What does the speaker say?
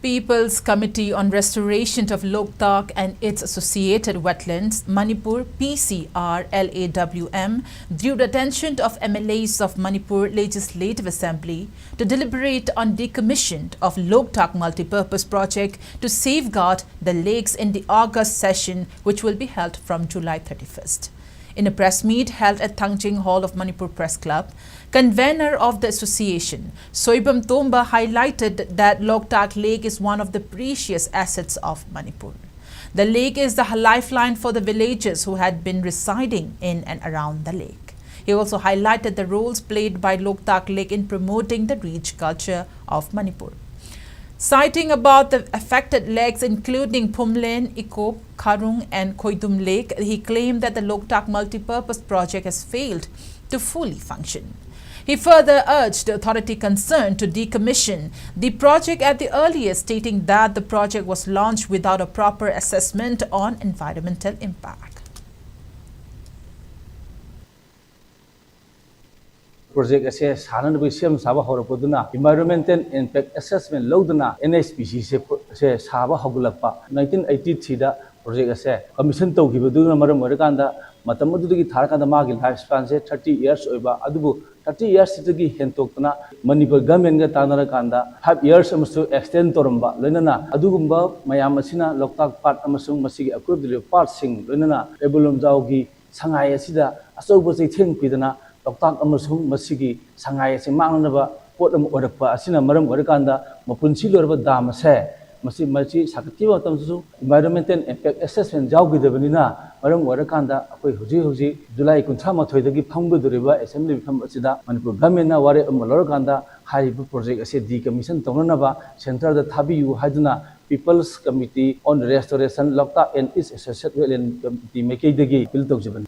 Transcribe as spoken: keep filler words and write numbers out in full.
People's Committee on Restoration of Loktak and its Associated Wetlands, Manipur, P C R L A W M, drew the attention of M L As of Manipur Legislative Assembly to deliberate on decommission of Loktak multipurpose project to safeguard the lakes in the August session, which will be held from July thirty-first. In a press meet held at Thangjing Hall of Manipur Press Club, convener of the association, Soibam Tomba, highlighted that Loktak Lake is one of the precious assets of Manipur. The lake is the lifeline for the villagers who had been residing in and around the lake. He also highlighted the roles played by Loktak Lake in promoting the rich culture of Manipur. Citing about the affected lakes, including Phumlen, Ikop, Kharung, and Khoidum Lake, he claimed that the Loktak multipurpose project has failed to fully function. He further urged the authority concerned to decommission the project at the earliest, stating that the project was launched without a proper assessment on environmental impact. Project ꯑꯁꯦ ꯁꯥꯟꯅꯅꯕꯒꯤ ꯁꯦꯝ ꯁꯥꯕ ꯍꯧꯔꯛꯄꯗꯨꯅ Environmental Impact Assessment ꯂꯧꯗꯅ N H P C ꯁꯦ ꯁꯦ ꯁꯥꯕ ꯍꯧꯒꯠꯂꯛꯄ꯫ Nineteen eighty three ꯗ project ꯑꯁꯦ commission ꯇꯧꯈꯤꯕꯗꯨꯅ ꯃꯔꯝ ꯑꯣꯏꯔꯀꯥꯟꯗ ꯃꯇꯝ ꯑꯗꯨꯗꯒꯤ ꯊꯥꯔꯀꯥꯟꯗ ꯃꯥꯒꯤ life span ꯁꯦ thirty years ꯑꯣꯏꯕ, ꯑꯗꯨꯕꯨ thirty years ꯁꯤꯗꯒꯤ ꯍꯦꯟꯇꯣꯛꯇꯅ Manipur government ꯒ ꯇꯥꯟꯅꯔꯀꯥꯟꯗ five years ꯑꯃꯁꯨ extend ꯇꯧꯔꯝꯕ, ꯂꯣꯏꯅꯅ ꯑꯗꯨꯒꯨꯝꯕ ꯃꯌꯥꯝ ꯑꯁꯤꯅ ꯂꯣꯛꯇꯥꯛ ꯄꯥꯠ ꯑꯃꯁꯨꯡ ꯃꯁꯤꯒꯤ ꯑꯀꯣꯏꯕꯗ ꯂꯩꯕ ꯄꯥꯠꯁꯤꯡ, ꯂꯣꯏꯅꯅ ꯀꯩꯕꯨꯜ ꯂꯝꯖꯥꯎꯒꯤ ꯁꯉꯥꯏ ꯑꯁꯤꯗ ꯑꯆꯧꯕ ꯆꯩꯊꯦꯡ ꯄꯤꯗꯅ ꯂꯣꯛꯇꯥꯛ ꯑꯃꯁꯨꯡ ꯃꯁꯤꯒꯤ ꯁꯉꯥꯏ ꯑꯁꯤ ꯃꯥꯡꯅꯅꯕ ꯄꯣꯠ ꯑꯃ ꯑꯣꯏꯔꯛꯄ ꯑꯁꯤꯅ ꯃꯔꯝ ꯑꯣꯏꯔꯀꯥꯟꯗ ꯃꯄꯨꯟꯁꯤ ꯂꯣꯏꯔꯕ dam ꯑꯁꯦ ꯃꯁꯤ, ꯃꯁꯤ ꯁꯥꯒꯠꯈꯤꯕ ꯃꯇꯝꯗꯁꯨ Environmental Impact Assessment ꯌꯥꯎꯈꯤꯗꯕꯅꯤꯅ ꯃꯔꯝ ꯑꯣꯏꯔꯀꯥꯟꯗ ꯑꯩꯈꯣꯏ ꯍꯧꯖꯤꯛ ꯍꯧꯖꯤꯛ July ꯀꯨꯟꯊ꯭ꯔꯥ ꯃꯥꯊꯣꯏꯗꯒꯤ ꯐꯝꯒꯗꯧꯔꯤꯕ assembly ꯃꯤꯐꯝ ꯑꯁꯤꯗ Manipur government ꯅ ꯋꯥꯔꯦꯞ ꯑꯃ ꯂꯧꯔꯀꯥꯟꯗ ꯍꯥꯏꯔꯤꯕ project ꯑꯁꯤ decommission ꯇꯧꯅꯅꯕ centre ꯗ ꯊꯥꯕꯤꯌꯨ ꯍꯥꯏꯗꯨꯅ People's Committee on Restoration Loktak and its Associated Wetland Committee ꯃꯥꯏꯀꯩꯗꯒꯤ appeal ꯇꯧꯖꯕꯅꯤ꯫